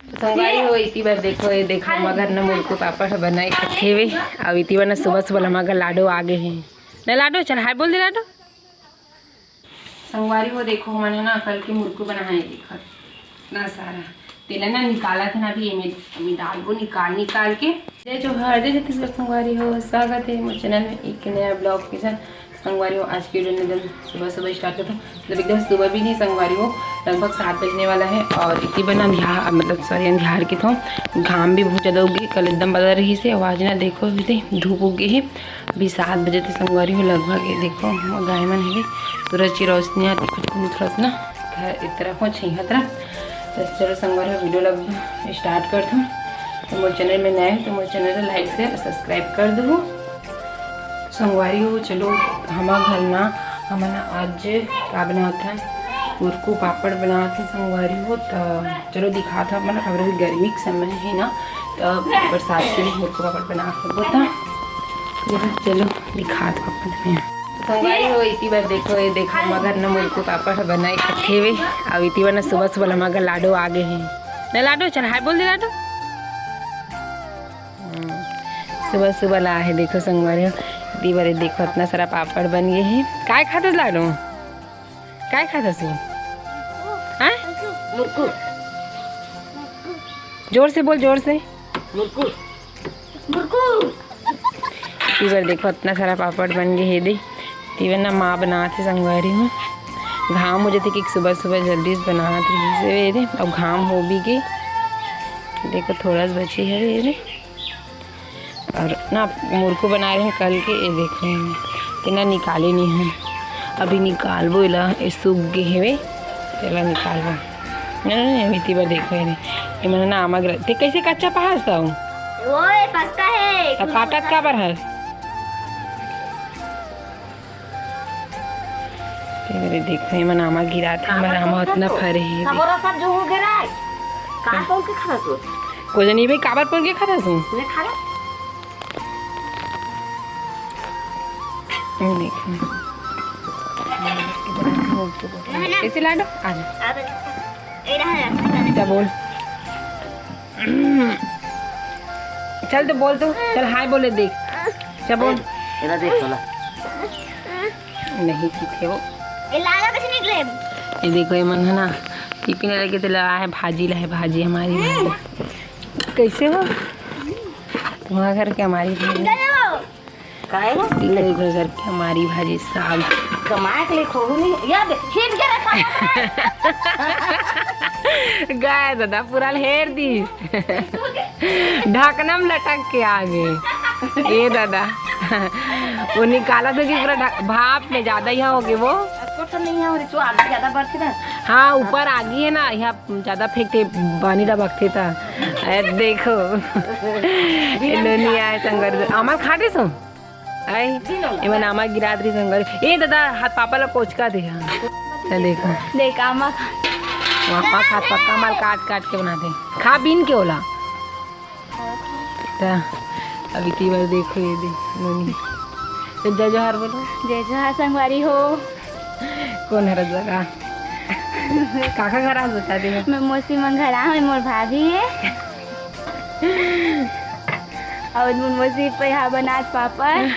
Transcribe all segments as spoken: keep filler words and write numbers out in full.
संगवारी हो, इति बर देखो, ये देखो, हमर घर न मुरकू पापड़ ह बनाए कथे वे। अउ इति बर न सुबह सुबह हमर घर लाडो आ गे हे। न लाडो, चल हाय बोल दे लाडो। संगवारी हो, देखो, हमन ह ना कल के मुरकू बनाए, देखो, इतना सारा तेला ना निकालत हे ना, अभी एमे, एमे डालबो निकाल निकाल के। जय जोहार, जय छत्तीसगढ़ संगवारी हो, स्वागत है मोर चैनल में एक नया ब्लॉग के साथ। संगवारी हो, आज की वीडियो में एकदम सुबह सुबह स्टार्ट करता हूँ। मतलब एकदम सुबह भी नहीं संगवारी हो, लगभग सात बजने वाला है। और इतनी बना अंधियार, मतलब सॉरी, अंधियार के तो घाम भी बहुत ज़्यादा उग गई। कल एकदम बदल रही से, आवाज़ ना देखो, अभी धूप उग गई है। अभी सात बजे थे संगवारी हो लगभग। ये देखो, गाय मन है, सूरज की रोशनी आती कुछ थोड़ा सा ना घर इस तरफ हो, छइहा तरफ। तो चलो संगवारी हो, वीडियो लग स्टार्ट करता हूँ। तो मोर चैनल में नए हो तो मोर चैनल को लाइक, शेयर, सब्सक्राइब कर दो। संगवारी हो, चलो, हमर घर ना, हमन आज का बनावत हन, मुरकू पापड़ बनावत हन संगवारी हो। त चलो दिखात हन अपन, अब अभी गर्मी के समय है ना, त बरसात के लिए मुरकू पापड़ बना सकबो। त चलो दिखात हन अपन में। संगवारी हो, इति बर देखो, ये देखो, हमर घर न मुरकू पापड़ ह बनाए कथे वे। अउ इति बर न सुबह सुबह हमर घर लाडो आ गे हे। न लाडो, चल हाय बोल दे लाडो। हम्म, सुबह सुबह ला हे, देखो संगवारी हो, दीवार देखो, इतना सारा पापड़ बन गए हे। काय खात हस लाडो? काय खात हस? हाँ? मुरकू। जोर से बोल, जोर से। मुरकू। मुरकू। दीवार देखो, इतना सारा पापड़ बन गए हे दे। दीवार ना माँ बनात हे संगवारी हो। घाम हो जाथे कि सुबह सुबह जल्दी से बनात रहिस हे दे, अब घाम हो भी गे। देखो थोड़ा सा बचे हवे ये दे। और ना मुरकू बनाए रहे कल के, ये देखो एमे। तेना निकाले नहीं है, अभी निकालबो एला, ये सूख गे हेवे, तेला निकालबो। नहीं, नहीं, नहीं, इति बर देखो ये, ये मन ना आमा गिरा, ते कैसे कच्चा पहास था? वो ये पक्का है, तो काटत का बर हस? ये मेरे देखो, ये मन आमा गिरात हे, हमर आमा उतना फरे हे। सबोरा सब जो हो गे रे, का तोड़ के खाना सो? को जनी भाई, काबर तोड़ के खाना सो? ले खा ले। ये देखो। कैसे लाडो? आ जा। आ बे। ए रहा है। क्या बोल? चल तो बोल तू, चल हाय बोले देख, चल बोल। एला देख तोला। नहीं किथे वो। ए लाला कैसे निकले? ये देखो ये मन है ना, टिफिन लेके तो लाया है भाजी, लाए भाजी, हमारी भाजी। कैसे हो? तुम्हारा घर के हमारी भाजी। काहे ना? इधर, इधर करके हमारी भाजी साग। कमाए के लिए खोहू नहीं। या दे, हिट के रखा है। गाय दादा, पूरा हेर दी। ढकनम लटक के आगे। ए दादा। वो निकाला तो कि पूरा ढक-, भाप में ज्यादा ही हो गए वो। आपको तो नहीं है, और इसको आगे ज्यादा बढ़ते ना। हाँ, ऊपर आगी है ना, यहाँ ज्यादा फेंकते, पानी ला बगथे ता। ए, देखो। ए, नोनी आए संगवारी। आमा ल खाटे सो? आई, एमन आमा गिरात रही संगवारी। ए दादा, हाथ पापा ला कोचका दे। हाँ। ए, देखो। देख, आमा खा। आमा खा, पक्का आमा ल काट, काट के बनाथे। खा बीन के ओला। ता, अभी ती बार देखो ये दे, नोनी। तो जय जोहार बोलो। जय जोहार संगवारी हो। कौन हरत बा? काका घर आज बता दे। मैं मौसी मन घर आ हूँ, मोर भाभी है। और मोर मौसी पे हा बनात पापड़।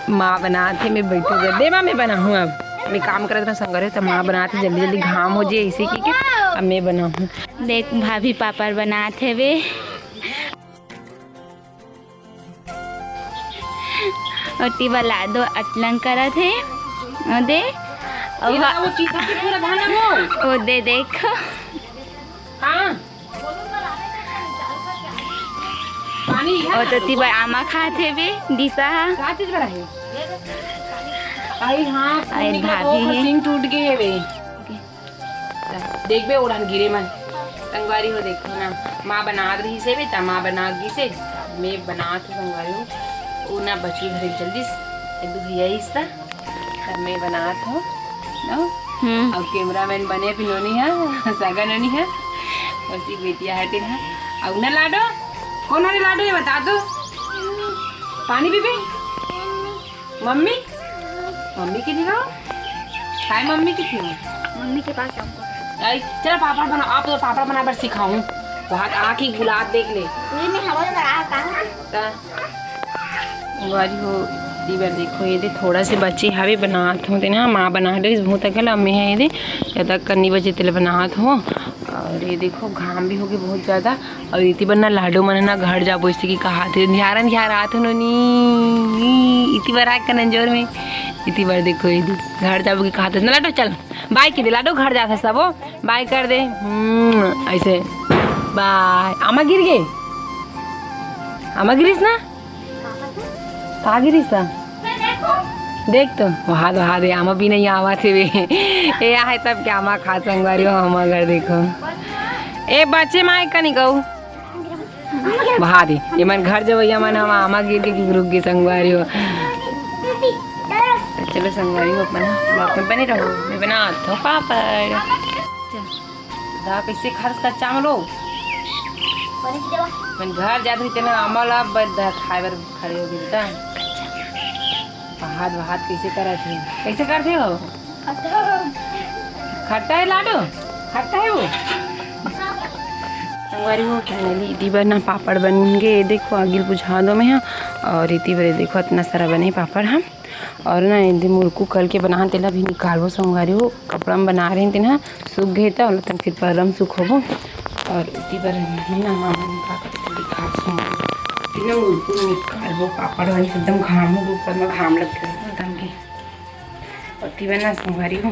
माँ बनात हे, मैं बैठे हुए। दे माँ, मैं बनाहूँ अब। मैं काम करत रहा संगवारी, तो माँ बनात हे, जल्दी जल्दी घाम हो जाए इसी की के। अब मैं बनाहूँ। देख भाभी पापड़ बनात हे वे। और ती बर लाडो अटलंग करत हे। ओ दे। और ये हा- वो चीता के पूरा धान है वो। ओ दे देखो। हाँ। पानी है और ना? तो ती बर आमा खात हे बे, दिसा हा। का चीज बड़ा है? आई हाँ, आई खून निकला, भाभी वो है। सींग टूट गई है बे। देखबे ओढ़न गिरे मन। संगवारी हो देखो ना, माँ बनात रही से बे, त माँ बना गिसे, मैं बनात हूँ संगवारी हो। वो ना बची घरे जल्दी से, एक दो भैया ही सा, तब मैं बनात हूँ, नो? हम्म। अब कैमरामैन बने भी नोनी है, सगा नोनी है, उसी बेटिया हटे है। अब ना लाडो, कौन है लाडो ये बता दो, पानी पीबे? मम्मी, मम्मी के दिखाओ। हाय मम्मी के दिखाओ। मम्मी के पास जाऊंगा। आई, चलो पापड़ बना, आप तो पापड़ बना बर सिखाऊं। भाग आँखी गुलाब देख ले। ये मैं हवा लगा रहा हूँ। ता। संगवारी हो, इति बर देखो, ये दे थोड़ा से बचे हवे बनात हो, तेन ह माँ बना डरिस बहुत अकल, अब मैं ह ये दे ज्यादा कन्नी बचे तेला बनात हो। और ये देखो घाम भी होगे बहुत ज्यादा। और इति बर ना लाडो मन ह ना घर जाबो, इसे की कहात हे, धियार धियार आत हो नोनी, इति बर आए कनंजोर में, इति बर देखो ये दे घर जाबो की कहात हे ना लाडो, चल बाय के दे लाडो, घर जात हे सबो। बाय कर दे। हम्म, ऐसे। बाय। आमा गिर गे? आमा गिरिस ना? का गिरिस ना? देख तो, वहा दे, वहा दे, आमा भी नहीं आवत हे बे। ए आहे तब क्या आमा खा संगवारी हो, आमा घर देखो। ए बचे माय कनी गऊ। वहा दे, ये मन घर जवैया मन हम आमा गिर के रुक गे संगवारी हो। तो चलो संगवारी हो, अपन vlog में बने रहो, मैं बनात हो पापड़। दा कैसे खास कच्चा में लो। अपन घर जात हुई तेने आमा ला बद खाए बर खड़े हो गए बेटा। भात भात कैसे करत हे, कैसे करते हो? खट्टा है लाडो, खट्टा है वो। संगवारी हो, finally इति बर ना पापड़ बन गे। देखो आगिल बुझा दो मैं हा। और इति बर देखो इतना सारा बने पापड़ हम। और ना ये दे मुरकू कल के बनाहन, तेला भी निकालबो संगवारी हो। कपड़ा में बना रहे तेन ह, सूख गे त ओला तन फिर परम सुखोबो। और इति बर ना मामा निकाल के दिखा संगवारी हो। इति ना मुरकू निकालबो, पापड़ वाली एकदम घाम हो, ऊपर में घाम लग गया एकदम के। और इति बर ना संगवारी हो,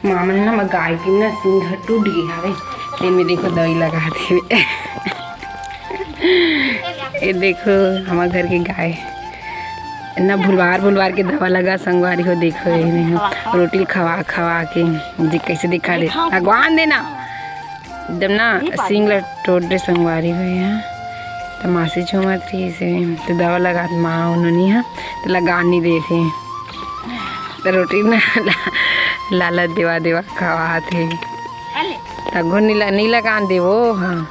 मामा ने ना हमर गाय के ना सींग ह टूट गे हवे, तेन में देखो दवाई लगा देवे। ये देखो हमार घर के गाय ना भुलवार भुलवार के दवा लगा संगवारी हो। देखो ये नहीं हो, रोटी खवा खवा के जे कैसे दिखा दे भगवान देना एकदम ना सींग ला टोट दे संगवारी हो। यहाँ तो मासी झूमत रही से तो दवा लगा माँ उन्होंने यहाँ तो लगा नहीं दे थे तो रोटी ना ला, लाला देवा देवा खवा थे। तगो नीला नीला कान देवो। हाँ,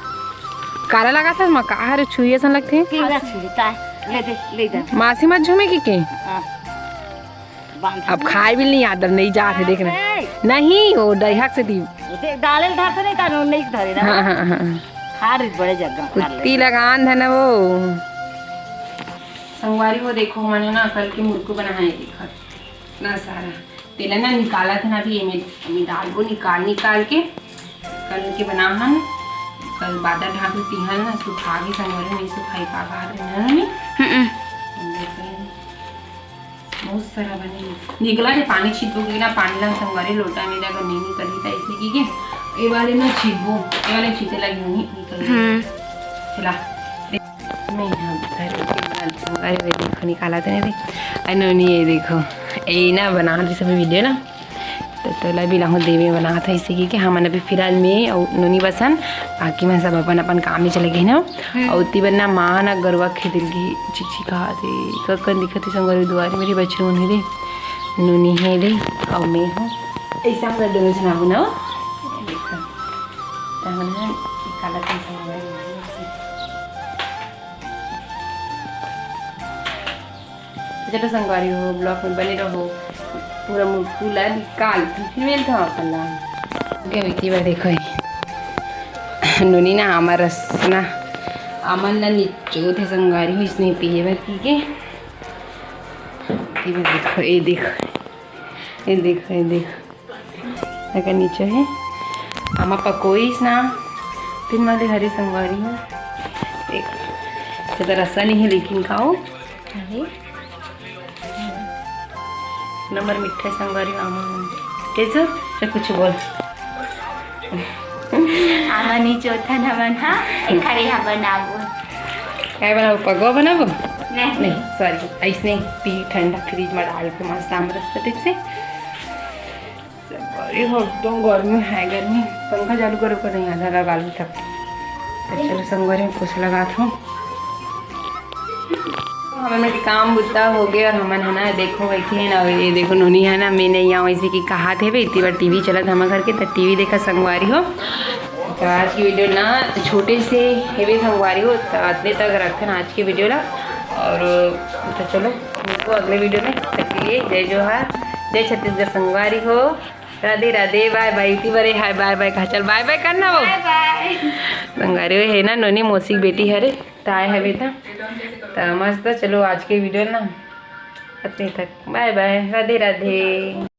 काला लगा था माँ, का हरे छुई असन लगथे। कीड़ा छुई का? ले दे, ले जा। मासी मत झूमे की के? हाँ। बांध। अब खाए भी नहीं आदर नहीं जात हे, देखना। नहीं, वो डैहक से दी। दे, डाले धर से नहीं तानो, नहीं धरे ना। हाँ, हाँ, हाँ। खा रही बड़े जगह, खा ले। कुत्ती लगान था ना वो। संगवारी वो देखो, हमन ना कल के मुरकू बनाए देखत ना सारा। तेला ना निकालत हे ना, अभी एमे, एमे डालबो निकाल निकाल के। कल के बना हन, कल बादर ढांक तिहन ना सुखा के संगवारी नहीं सुखाई का बाहर है ना नहीं। हम्म। बहुत सारा बने निकला रे पानी छिटबो के ना पानी ला संगवारी लोटा में अगर नहीं निकली तो ऐसे की के ये वाले ना छिटबो, ये वाले छीटे लगे नहीं निकल। हम्म। चला। मैं यहाँ घर के बाल संगवारी वे देखो निकाला थे रे। अनु नहीं ये देखो, ये ना बना रही सब वीडियो ना। तो तोला भी लाहू देवे बना था इसे की कि हमन अभी फिलहाल में और नोनी बसन बाकी मन सब अपन अपन काम में चले गए ना। और उती बर ना माँ ना गरुआ खेदिल की चिकचिका दे ककन दिखत हे संगवारी दुआरी मेरी बछरू नहीं दे नोनी है दे और मैं हूँ। ऐसा हम दोनों जना बनाओ। देखो। तहन है निकाला था संगवारी। तो चलो संगवारी हो, vlog में बने रहो, पूरा मुरकू ला निकाल के फिर मिलता हूँ अपन ला। ओके, इति बर देखो ये। नोनी ना आमा रस ना, आमन ला निचोत हे संगवारी हो, इसने पिए बर की के। इति बर देखो, ये देखो, ये देखो, ये देखो। एकर नीचे हे। आमा पकोईस ना, फिर मले हरी संगवारी हो। देख, ज्यादा रसा नहीं है, लेकिन खाओ। अरे। नंबर मिठा संगवारी आमा। कैसे? तो कुछ बोल। आमा नहीं चौथा नमन, हाँ? एक हरी हा बनाबो। काय बनाबो? पकवा बनाबो? नहीं। नहीं, sorry। ऐसने पी ठंडा फ्रिज में डाल के मस्त आम रस कटिप से। अरे हो, एकदम गर्मी है, गर्मी। पंखा चालू करो, करो यहाँ, लगा लो तब। तो चलो, संगवारी में कुछ लगा था। हमन के काम बुता हो गए और हमन है ना, देखो, बैठी है ना, ये देखो, नोनी है ना, मैं नहीं आऊँ, इसी की कहा थे, इतनी बार टीवी चलत हमारे घर के, तो टीवी देखा संगवारी हो। तो आज की वीडियो ना छोटे से हेवे संगवारी हो, तो इतने तक रखन आज की वीडियो ला। और तो चलो, मिलते अगले वीडियो में, तब के लिए जय जोहार, जय छत्तीसगढ़ संगवारी हो। राधे राधे, बाय बाय। इति बरे हाय बाय बाय कहा, चल बाय बाय करना वो। बाय। संगवारी, वो हे ना नोनी मौसी के बेटी हरे, त आए हवे त। त मस्त, चलो आज के वीडियो ना अतने तक। बाय बाय, राधे राधे।